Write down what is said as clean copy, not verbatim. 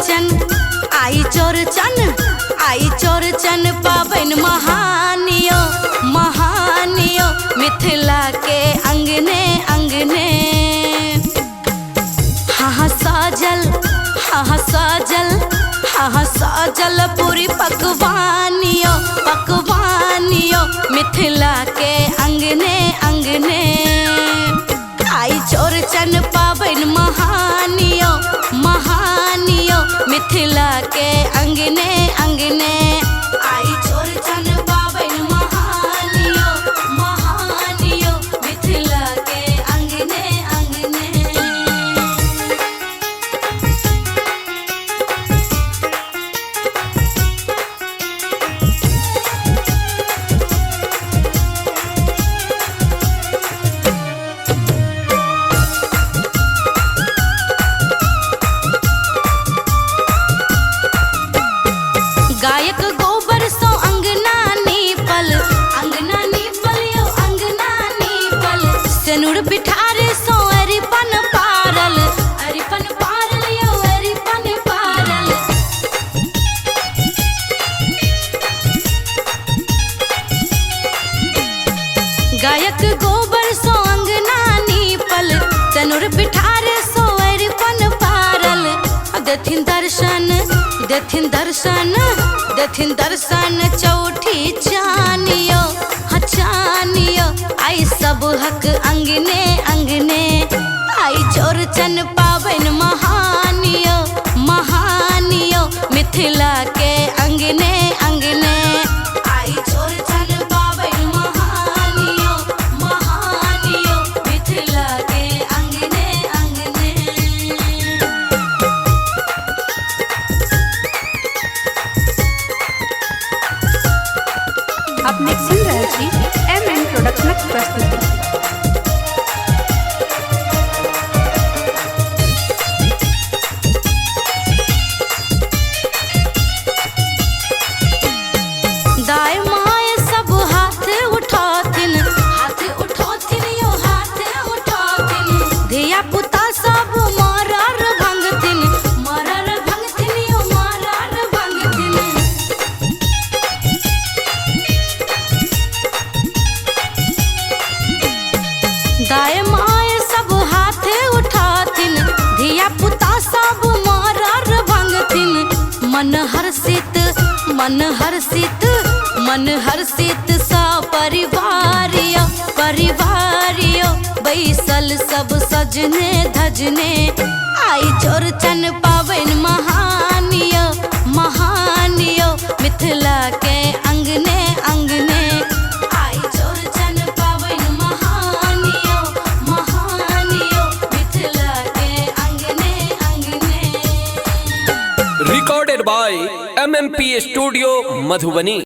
चौरचन, आई चौरचन, आई चौरचन पाबनि महानियो महानियो मिथिला के अंगने अंगने। हाँ साजल, हाँ साजल, हाँ साजल पूरी पकवानियो पकवानियो मिथिला के अंगने अंगने। आई चौरचन पाबनि महानियो महानियो मिथिला के अंगने अंगने। आई चौरचन पाबनि महानियो महानियो मिथिला के अंगने अंगने। गायक गोबर सो अंगना नीपल, अंगना नीपल यो अंगना नीपल। सेनुर पिठार सो अरिपन पारल, अरिपन पारल यो अरिपन पारल। गायक गोबर सो अंगना नीपल, सेनुर पिठार सो अरिपन पारल। देथिन दर्शन, देथिन दर्शन, देथिन दर्शन चौठी चानियो हाँ चानियो। आई सब हक अंगने अंगने। आई चौरचन पाबनि महानियो महानियो मिथिला के अंगने अंगने। आई चौरचन पाबनि महानियो महानियो मिथिला के अंगने अंगने। अपने सुनि रहल छी एम एन प्रोडक्शनक प्रस्तुति। दाय my सब हाथ उठाथिन, हाथ उठाथिन यो हाथ उठाथिन। धिया पुता सब मरर भंगथिन, मरर भंगथिन यो मरर भंगथिन। दाय my सब हाथ उठाथिन, धिया पुता सब मरर भंगथिन। मन हर्षित, मन हर्षित, मन हर्षित सा परिवारियो परिवारियो बैसल सब सजने धजने। आई चौरचन पाबनि महानियो महानियो मिथिला के अंगने अंगने। आई चौरचन पाबनि महानियो महानियो मिथिला के अंगने अंगने। Recorded by MMP Studio, Madhubani.